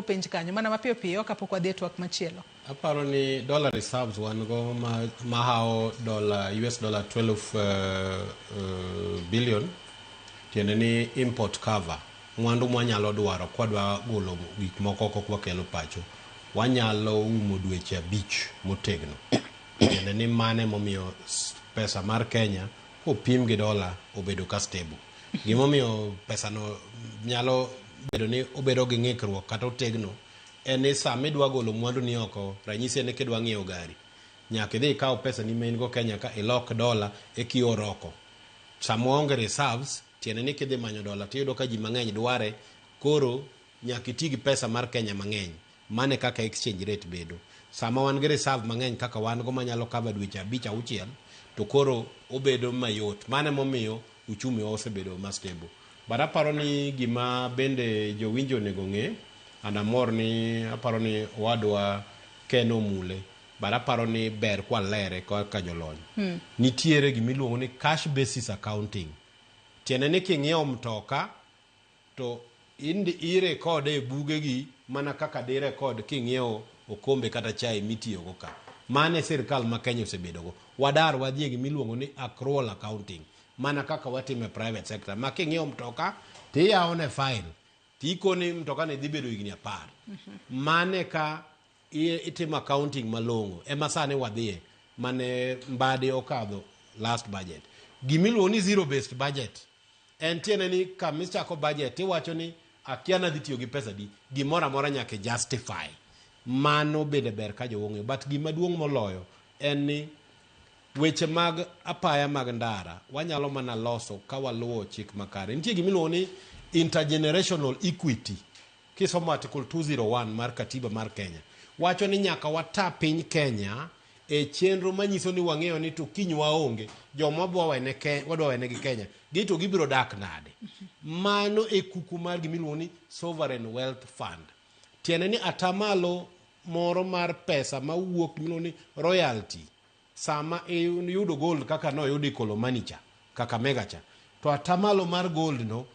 openj kanyo mana mapiyo piyo kapok wadhi e twak machielo. Aparo ni dollar reserves wan go ma, mahawo dollar, US dollar 12 billion, tiende ni import cover mwandu mwanyalo dwaro kwadwa golo gik moko oko kwakelo pacho wanyalo umo dweche 5 motegno. Tiende ni mane momiyo pesa mar Kenya kopim gi dola obedo ka stable. Gimomiyo pesano nyalo bedo ni obedo gi ng'ikruok kata otegno en ni sama idwa golo mwandu ni oko, ranyisi en ni kidwa ng'iewo gari nyaka idhi ikaw pesa ni ma in go Kenya ka ilok dola eka ior oko. Sama waonge reserves, tiende ni kidhi manyo dola tiyudo ka ji mang'eny dware, koro nyaka iti gi pesa mar Kenya mang'eny. Mano e kaka exchange rate bedo. Sama wan gi reserve mang'eny kaka wan go manyalo cover dweche 5 6, to koro obedo mayot. Mano emomiyo uchumi wa osebedo ma stable. But aparo ni gima bende jowinjo onego ng'e, and amor ni aparo ni owadwa Ken omule, but aparo ni ber kwalere kaka jolony. Nitiere gimiluongo ni cash basis accounting. Tiende ni king'iewo mtoka to irekode e bugegi mana kaka direkod king'iewo okombe kata chai mitiyogo ka. Mano e sirkal ma Kenya osebedogo. Wadar wadhi e gimiluongo ni accrual accounting, mana kaka watimo e private sector. Ma king'iewo mtoka tiyawone file tikoni mtoka ni dhi bedo higni 10. Mane ka itimo accounting malong'o ema sani wadhiye mane Mbadi okadho last budget. Gimiluongo ni zero based budget en tiende ni kamichako budget tiwacho ni akia nadhi tiyo gi pesa di, gimoro amora nyaka justify. Mano bende ber ka jowa ong'eyo. But gima duong' moloyo en ni weche mag apaya mag ndara wanyalo mana loso ka waluwo chik makare. Nitie gimiluongo ni intergenerational equity. Kisomo Article 201 mar katiba mar Kenya, wacho ni nyaka wata piny Kenya e chenro manyiso ni wang'eyo ni to kiny waonge, joma wadwa wenegi Kenya, gi to gibiro dak nade. Mano e kuku mar gimiluongo ni Sovereign Wealth Fund. Tiende ni atamalo moro mar pesa mawuok miluongo ni royalty sama iyudo gold kaka noyudo Ikolomani cha, Kakamega cha, to atamalo mar gold no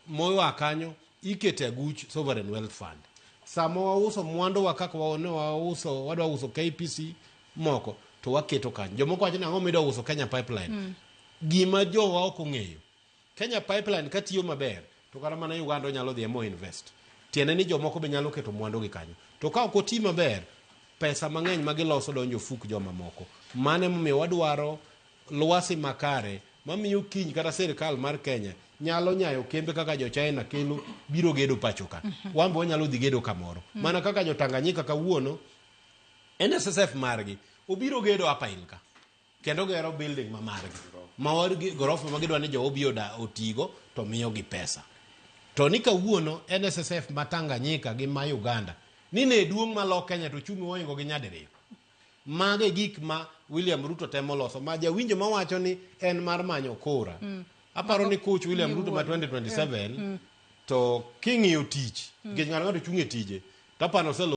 moa kanyo ikete aguch Sovereign Wealth Fund. Sama wauso mwanduwa kaka ne wauso, wadwa uso KPC moko to waketo kanyo. Jomoko wacho ni ang'o midwa uso Kenya Pipeline. Gima jowa ok ong'eyo, Kenya Pipeline katiyo maber to kata mana Uganda onyalo dhi mo invest. Tiende ni jomoko be nyalo keto mwandu gi kanyo. To ka ok oti maber, pesa mang'eny ma giloso donjo ofuk joma moko. Mano emomiyo wadwaro lwasi makare mamiyo kiny kata sirkal mar Kenya nyalo nyayo kembe kaka jo China kelo biro gedo pacho ka. Wan be wanyalo dhi gedo kamoro. Mana kaka jo Tanganyika kawuono NSSF margi obiro gedo Upper Hill ka. Kendo gero building ma margi. Ma gorofa ma gidwa ni jo obi otigo to miyogi pesa. To ni kawuono NSSF ma Tanganyika gi ma Uganda ni ne duong' malo Kenya to ochumi ohingo gi nyadiriyo. Mago e gik ma William Ruto temo loso. Ma jawinjo mawacho ni en mar manyo kura. Aparo ni kuch William Ruto ma 2027 to king'iyo tich, nikech ng'ato ng'ato chung' e tije, to aparo oselo